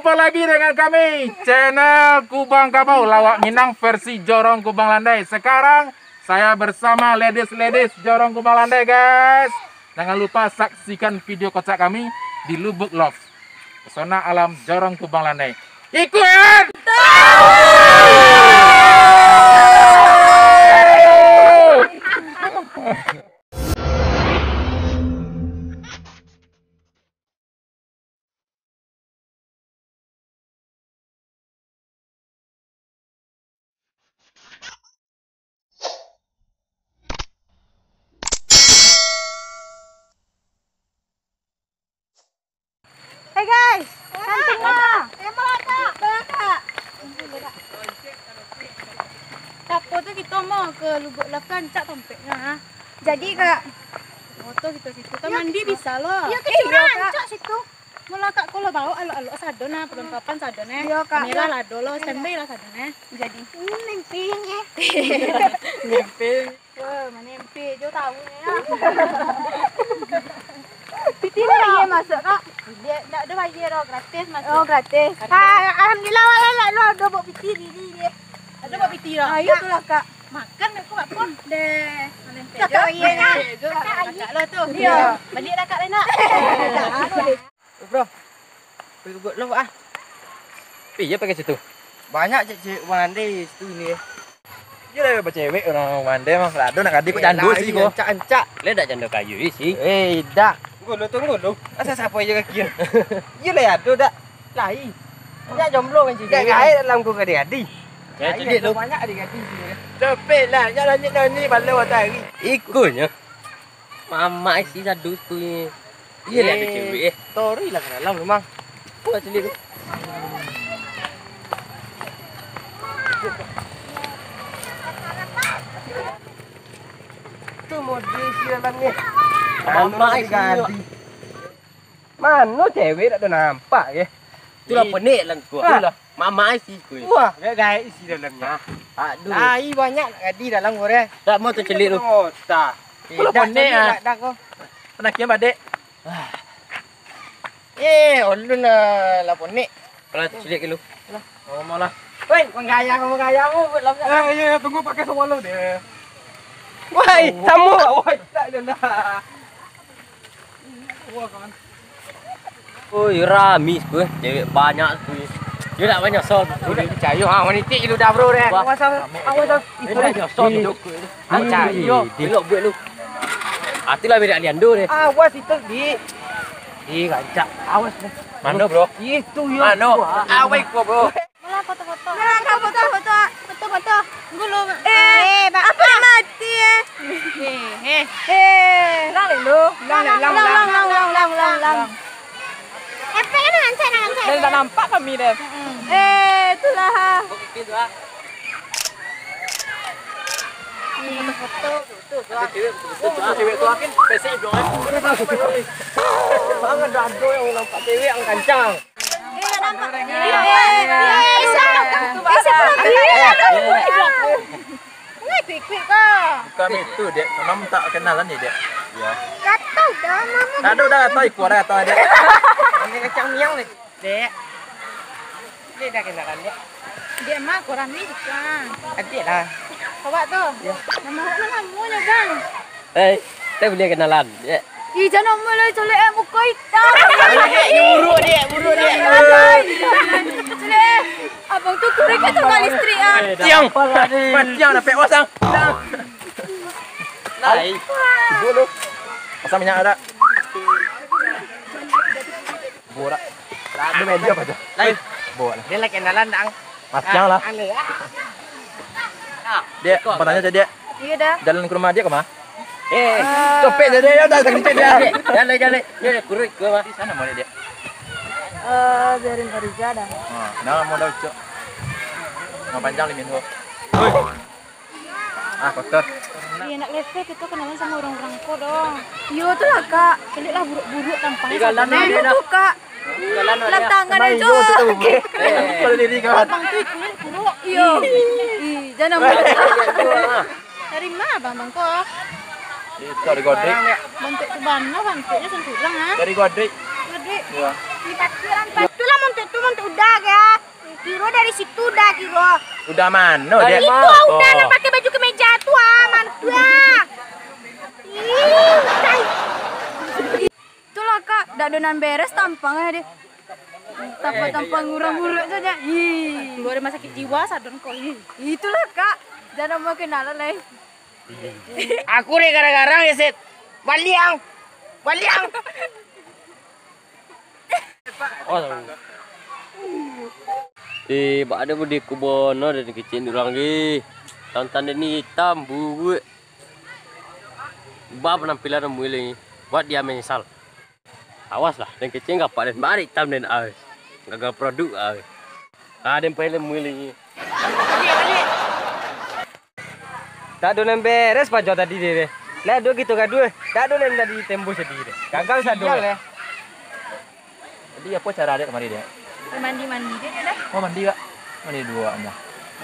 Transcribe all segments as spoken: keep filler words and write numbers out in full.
Jumpa lagi dengan kami, channel Kubang Kabau, lawak Minang versi Jorong Kubang Landai. Sekarang, saya bersama ladies-ladies Jorong Kubang Landai, guys. Jangan lupa saksikan video kocak kami di Lubuk Love, pesona alam Jorong Kubang Landai. Ikutan! Hey guys, cantik lah. Tapo tu kito mau ke Lubuk Love, rancak tompeknyo, ha. Jadi, Kak. Foto kito situ. Ka mandi bisa lo. Iyo, kecil, rancak situ. Mula Kak, kalau bawa alok-alok sado nah, perlengkapan sado nah. Iyo, Kak. Kamera lah dolo, standby lah sado nah. Jadi. Hmm, mimpi ni. Mimpi. Wah, mana mimpi? Jo tahu ni lah. Piti lah iya masuk, Kak. Dia tak ada bayar doh, gratis masuk. Oh, gratis. Ha, alhamdulillah, wala lah, lo ada bawa piti ni, ni, ni. Ada bawa piti lah. Ah, iyo tu lah, Kak. Makan aku apa? Deh. Mana mimpi? Cakap iya, Kak. Cakap lo tu. Iyo. Balik dah, Kak Lena. Dah, anu deh. Bro, pergi buat lo ah. Pi, iyo pakai situ. Banyak cewek-cewek Kubang Landai situ ni. Iyo lah, bacewek urang Kubang Landai mah. Lah, ado nak gadih kok jando sih ko. Ancak-ancak. Lah dak jando kayu isi. Eh, dah. Tunggu lu, tunggu lu. Asal siapa aja kaki. Iyo lah, ado dak. Lai. Dak jomblo kan cik. Dak gaek dalam ko gadih-gadih. Ya, cek lu. Banyak gadih-gadih sini. Cepet lah, jangan lanjut ni, bala matahari. Ikonyo. Mamak isi sadu tu ni. Iyo lah, ada cewek, eh. Tori lah ka dalam rumah. Kau cili tu. Tu mode isi dalam ni. Mamak isi. Mano cewek tak ada nampak ke? Itulah penik lah kau. Itulah. Mamak isi kau. Wah, gaek-gaek isi dalamnya. Aduh. Ai banyak nak gadih dalam goreng. Tak mau tu celik tu. Otak. Kalau bonek ah. Dah kau. Pernah kian badek. Eh, ulun lah, lah bonek. Kalau tu celik dulu. Lah. Oh, mau lah. Woi, menggaya, menggaya mu buat lam. Eh, iya, iya, tunggu pakai sawalo deh. Woi, tamu. Woi, tak ada lah. Oi, rami tu, eh. Cewek banyak tu, eh. Dia tak banyak sound. Udah percaya ha, manitik je udah bro deh. Awas, awas, awas, awas. Ini tak ada sound tu. Percaya. Elok buat lu. Itulah beda Aliando deh. Awas itu di. Di rancak. Awas deh. Mana bro? Itu yo. Mana? Awai ko bro. Malah foto-foto. Malah kau foto-foto. Foto-foto. Tunggu lu. Eh, apa mati eh? Eh, eh. Eh. Ulang dulu. Ulang, ulang, ulang, ulang, ulang, ulang, ulang, ulang. Efek kan rancak, rancak. Dan tak nampak kami deh. Eh, itulah. Foto-foto. Ada cewek betul-betul. Oh, cewek tu makin pesek belum eh. Banget dah ada yang nampak cewek yang kancang. Bukan itu, Dek. Memang tak kenalan ni, Dek. Ya. Gatau dah, mama. Tak ada, dah gatau, ikut dah gatau, Dek. Ini kacang miang ni, Dek. Dia dah kenalan, Dek. Dia mah kurang ni, Kang. Adik lah. Awak tu? Ya. Nama awak nama namanya, Bang? Eh, kita boleh kenalan, ya. Ih, jangan mulai colek eh, muka hitam. Dek, buruk, Dek, buruk, Dek. Colek eh. Abang tu kurang kata kali istri ah. Tiang. Tiang dapat pasang. Lai. Ibu tu. Pasang minyak ada. Borak. Tak ada meja apa aja. Lai. Borak lah. Dia lagi kenalan, Dang. Macam lah. Aneh ya. Dek, bertanya tadi, Dek. Iya dah. Jalan ke rumah dia ke mana? Eh, copet dia, dia dah sakit dia. Jalan, jalan. Dia kurus ke mana? Di sana mau dia. Eh, biarin Farija dah. Ha, dah mau dah ucok. Mau panjang lima minggu. Ah, kotor. Iya, nak lefek itu kenalan sama orang-orang ko dong. Iyo tu lah, Kak. Celiak lah buruk-buruk tampang. Tinggalan sana. Iyo tu, Kak. Lah tangan aja. Kalau diri kawan. Abang tu ikut buruk. Iyo. Ih, jangan. Dari mana abang-abang ko? Itu dari Godrik. Bantuk tu bana, bantuknya sentulang ah. Dari Godrik. Godrik. Iya. Di parkiran. Itulah bantuk tu. Udah, ya. Kiro dari situ dah, kiro. Udah mano, Dari Dek? Itu mano? Udah nak pakai baju kemeja tu, ah, mantu, ah. Ih, udah. Itulah, Kak, dak ado nan beres tampang, eh, deh. Tampang-tampang urang buruak saja. Ih. Keluar rumah sakit jiwa, sadon kau, ih. Itulah, Kak, jangan mau kenalan, eh. Aku deh gara-gara ngeset. Baliang. Baliang. Oh, tahu. Eh, bak ada budi kubono dan kecil urang, eh. Tantan dia ni hitam, buruak. Ba penampilan muiling. Buat dia menyesal. Awas lah, dan kecil gapak dan bari hitam dan, ah. Gagal produk, ah. Ah, dan paling muiling. Tak ado nan beres pajo tadi deh. Lah ado gitu gaduh. Tak ado nan tadi tembus tadi deh. Gagal sado. Sial, eh. Jadi apo cara dek kamari dek? Mandi-mandi dek dah. Oh, mandi, Kak. Mandi dua aja.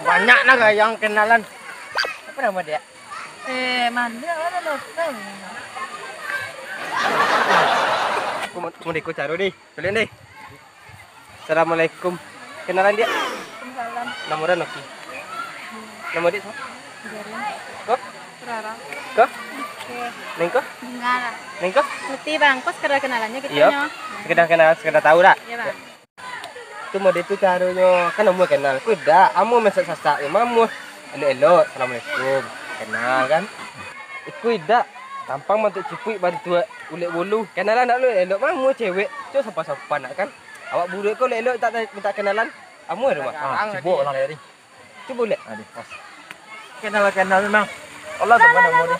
Banyak lah gayang kenalan. Apa nama dia? Eh, mandi apa dah lupa. Aku mau, mau ikut caro deh. Tulen deh. Assalamualaikum. Kenalan, Diak? Waalaikumsalam. Namo den Oki. Namo Diak sia? Jarin. Ko? Rara. Ko? Oke. Neng ko? Bunga lah. Neng ko? Putih, Bang. Kok sekedar kenalannya gitu. Iya. Nyo. Sekedar kenalan, sekedar tahu dak? Iya, Bang. Tu mode tu caronyo. Kan amuah kenal. Ko dak, amuah masak-sasak. Ya, amuah elok-elok. Assalamualaikum. Kenal kan? Iko idak, tampang bantuak cipuik bantuak ulek bulu. Kenalan dak lu elok mah, amuah cewek. Cok sopan-sopan nak kan. Awak buruak ko elok-elok tak minta kenalan. Amuah rumah. Ah, sibuk orang lihat ni. Cubo lihat. Aduh, pas. Kenal-kenal memang. Allah sama nama dia.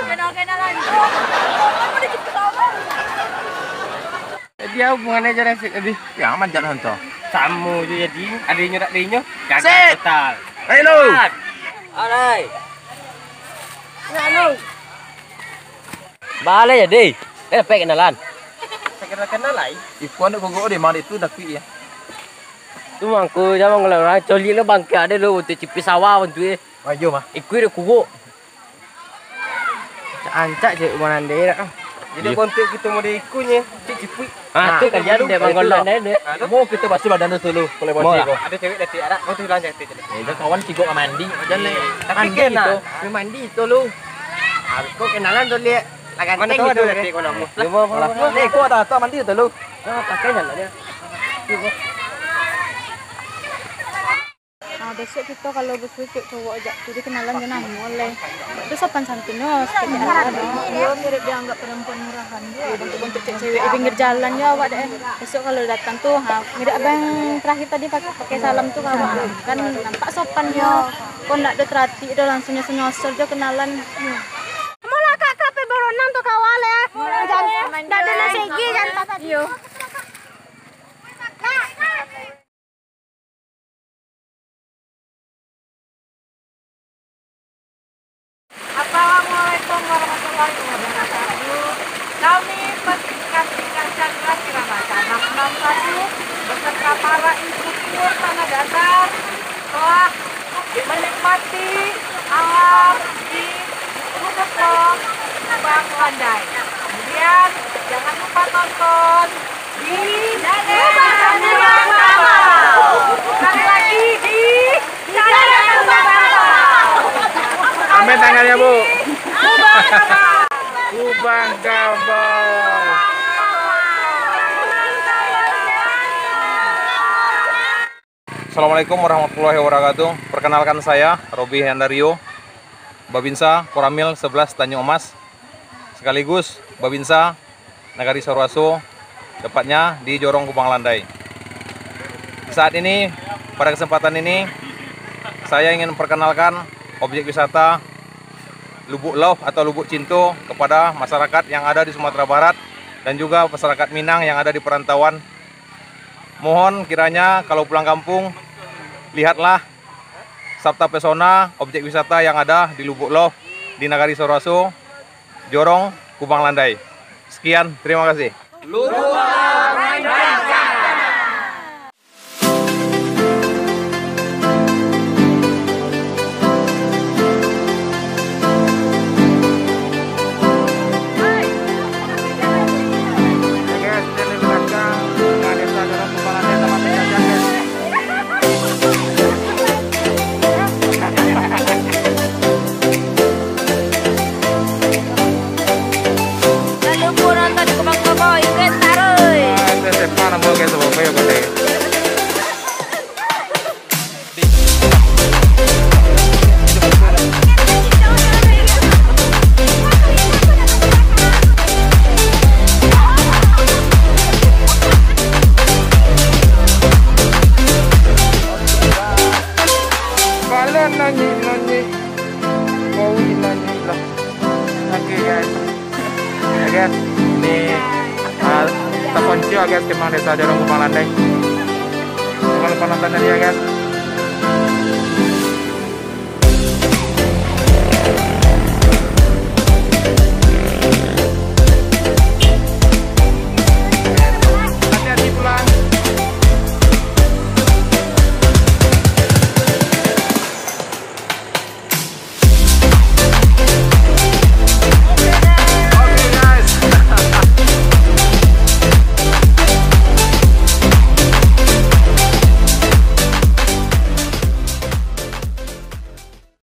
Kenal-kenalan. Dia hubungannya aja resik tadi. Ya, manjat hantu. Samo je jadi, adinyo tak adinyo. Gagal total. Hei, lu. Alai. Nak lu. Baa lai jadi. Eh, dapek kenalan. Sekedar kenal lai. Iko anak gogok deh, mari tu dakik ya. Tu mangko jangan ngolong orang coli lo bangkak deh lo untuk cipis sawah tu eh. Ayo mah. Iko deh kugok. Ancak cewek rumah nande dak ah. Jadi kontak kita mau diikunye. Cik cipuik. Ah, tu kan jadi dek bangkol dah deh. Mau kita basuh badan tu dulu, kalau basuh ko. Ada cewek dah tiada. Kau tu bilang cantik tadi. Eh, dah kawan cigok mandi. Jangan leh. Tapi kena. Mandi tu lu. Aku kenalan tu lihat. Mana tahu ada nanti kau nama. Ni kau tak tahu mandi tu lu. Pakai jalan dia. Nah, besok kita kalau basuh cewek cowok aja, jadi kenalan je namo leh. Itu sopan santun yo, seperti anak. Iyo, mirip dianggap perempuan murahan juga. Bentuk-bentuk cewek-cewek di pinggir jalan yo awak deh. Besok kalau datang tuh, ha, mirip abang terakhir tadi pakai, pakai salam tuh kawan. Kan nampak sopan yo. Kok ndak do teratik do langsung nyosor-nyosor jo kenalan. Amolah kakak pe beronang tu kawan leh. Jan, dak ado nan segi jan. Iyo. Assalamualaikum warahmatullahi wabarakatuh. Kami, petingkat tingkat Chandra Kirana Cabang enam satu, beserta para instruktur tanah datar, telah menikmati alam di Lubuk Lom, Kubang Landai. Kemudian, jangan lupa tonton di Kubang Landai. Sekali lagi, di Kubang Landai. Ambil tangannya, Bu. Kubang Kabau. Assalamualaikum warahmatullahi wabarakatuh. Perkenalkan saya, Robi Hendario, Babinsa Koramil sebelas Tanjung Emas, sekaligus Babinsa Nagari Saruaso, tepatnya di Jorong Kubang Landai. Saat ini, pada kesempatan ini, saya ingin memperkenalkan objek wisata Lubuk Love atau Lubuk Cinto kepada masyarakat yang ada di Sumatera Barat dan juga masyarakat Minang yang ada di perantauan. Mohon kiranya kalau pulang kampung, lihatlah sabta pesona objek wisata yang ada di Lubuk Love, di Nagari Saruaso, Jorong, Kubang Landai. Sekian, terima kasih. Guys, kemang Desa Jorong Kupang Landai. Kalau Kupang Landai tadi ya, guys.